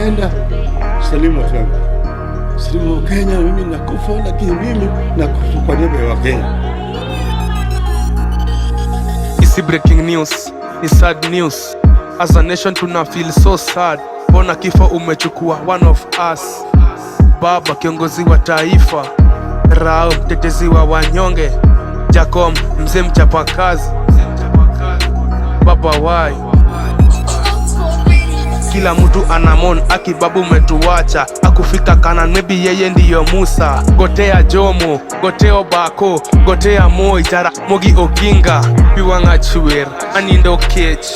Enda salimu watu wangu, salimu Kenya. Mimi nakufa, lakini mimi nakufa kwa niaba ya Wakenya. Isi breaking news, ni sad news. As a nation tuna feel so sad. Mbona kifo umechukua one of us? Baba kiongozi wa taifa, Rao mtetezi wa wanyonge, Jakom mzee mchapakazi. Baba, why? Kila mtu anamourn, aki babu umetuacha, akufika Canaan, maybe yeye ndiyo Musa. Gotea Jomo, goteo Bako, gotea Moi, Jaramogi Oginga. Piwang'a chwer, anindo kech.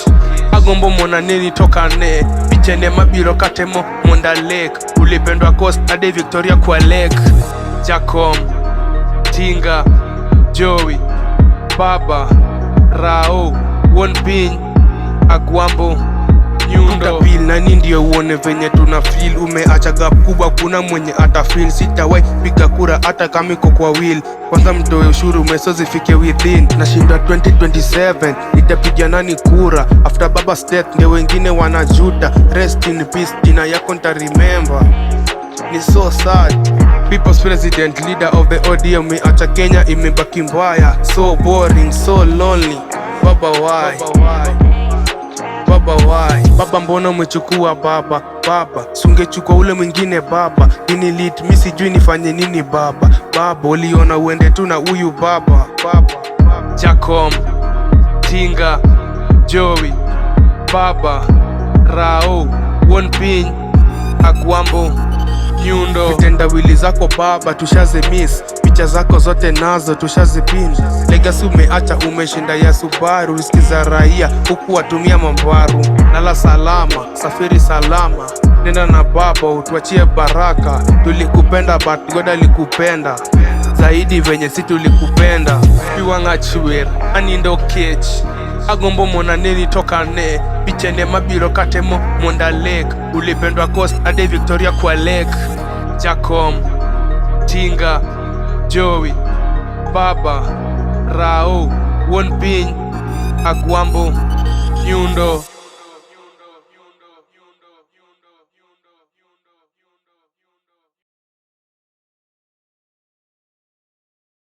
Agombo mona neni tokane, pichene mabiro katemo monda lake. Ulipendwa Coast hadi Victoria kwa lake. Jakom, Tinga, Joey, Baba, Rao, Wuon Piny, Agwambo, Nyundo. Pil nani ndio uone venye tuna feel. Umeacha gap kubwa, kuna mwenye atafeel. Sitawai piga kura hata kama iko kwa will. Kwanza mtoe ushuru meso zifike within. Nashinda 2027 nitapiga nani kura? After baba's death ndio wengine wanajuta. Rest in peace, jina yako nita remember. Ni so sad. People's president, leader of the ODM, umeacha Kenya imebaki mbaya. So boring, so lonely. Baba, why? Baba, why? Baba, mbona umechukua baba? Baba, sungechukua ule mwingine baba. Nini lead, mi sijui nifanye nini baba. Baba, uliona uende tu na huyu baba. Baba, Jakom, Tinga, Joey, Baba, Rao, Wuon Piny, Agwambo, Nyundo. Vitendawili zako baba tushazi miss, picha zako zote nazo tushazipin. Legacy umeacha, umeshinda ya Subaru, riski za raia huku watumia mambaru. Lala salama, safiri salama, nenda na baba utuachie baraka. Tulikupenda but God alikupenda zaidi venye si tulikupenda. Piwang'a chwer, anindo kech. Agombo mona neni tokane, pichene mabiro katemo monda lake. Ulipendwa Coast hadi Victoria kwa lake. Jakom, Tinga, Joey, Baba, Rao, Wuon Piny, Agwambo, Nyundo.